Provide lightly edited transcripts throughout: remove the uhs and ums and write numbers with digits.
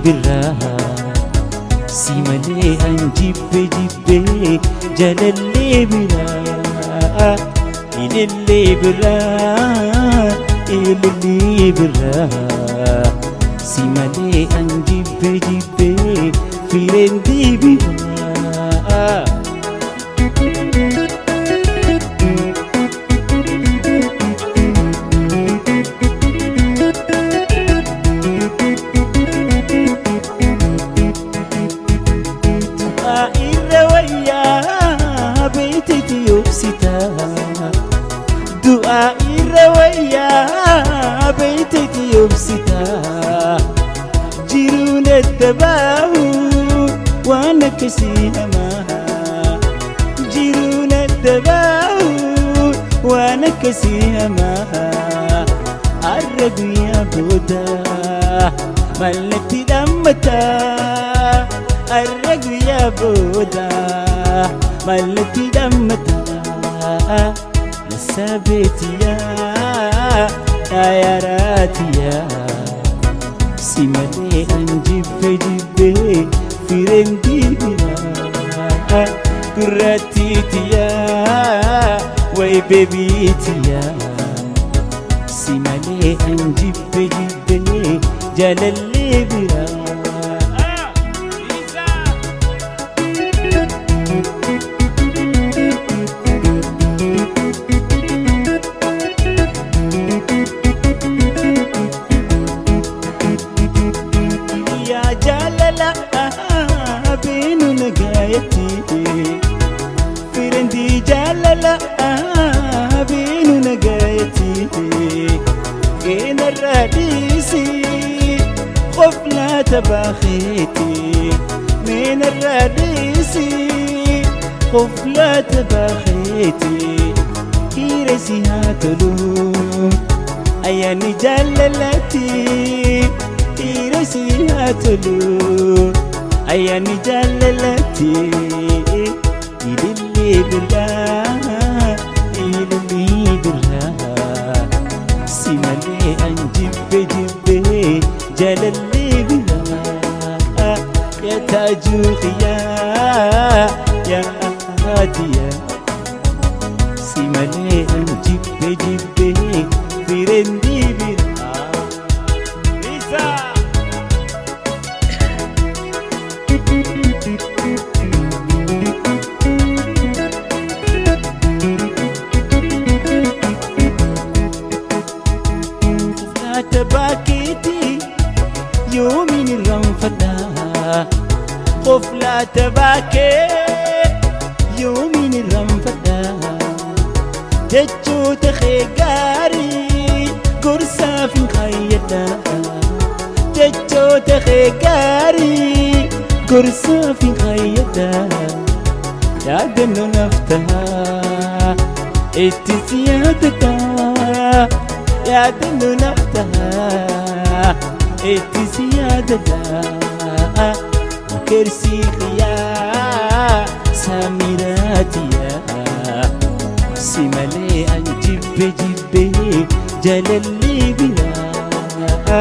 biraa si malee an jibbe jibbe jaalallee biraa ilillee biraa ilillee biraa si malee an jibbe jibbe firendii biraa. Du'a irra wayyaa beeytiti obsitaa jiruun adda baahu waan akkasii hamaa jiruun adda baahu waan akkasii hamaa har'a guyyaa booda mallatti dhammataa har'a guyyaa booda mallatti dhammataa. Sabetiya ayaratiya si malee an jibbe jibbe firendi biraa gurraattiitiya way beebiitiya si malee an jibbe jibbe jaalallee biraa. Firendi jaalala beenu nagayetti keenarraa dhiisi qoflaa tabaakeeti meenarraa dhiisi qoflaa tabaakeeti hiiresi haa tolu ayyaanni jaalalatti hiiresi haa tolu ayyaanni jaalalatti. Ilillee biraa ilillee biraa si malee an jibbe jibbe jaalallee biraa yaa taajuu xiyyaa yaa haatiyaa si malee an jibbe jibbe firendii biraa. Tabaakeeti yoomiin irraanfadha qoflaa tabaakee yoomiin irraanfadha jechoota kee gaarii gorsaaf hin kaayyadha jechoota kee gaarii gorsaaf hin kaayyadha yaadannoo naaf ta'a itti si yaadadha. Yaadannoo naaf ta'a itti si yaadadha kersii xiyyaa saamiraatiyaa si malee an jibbe jibbe jaalallee biraa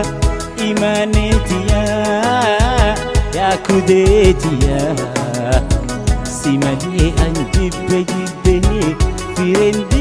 imaaneetiyaa yaa kudeetiyaa si malee an jibbe jibbe firendii.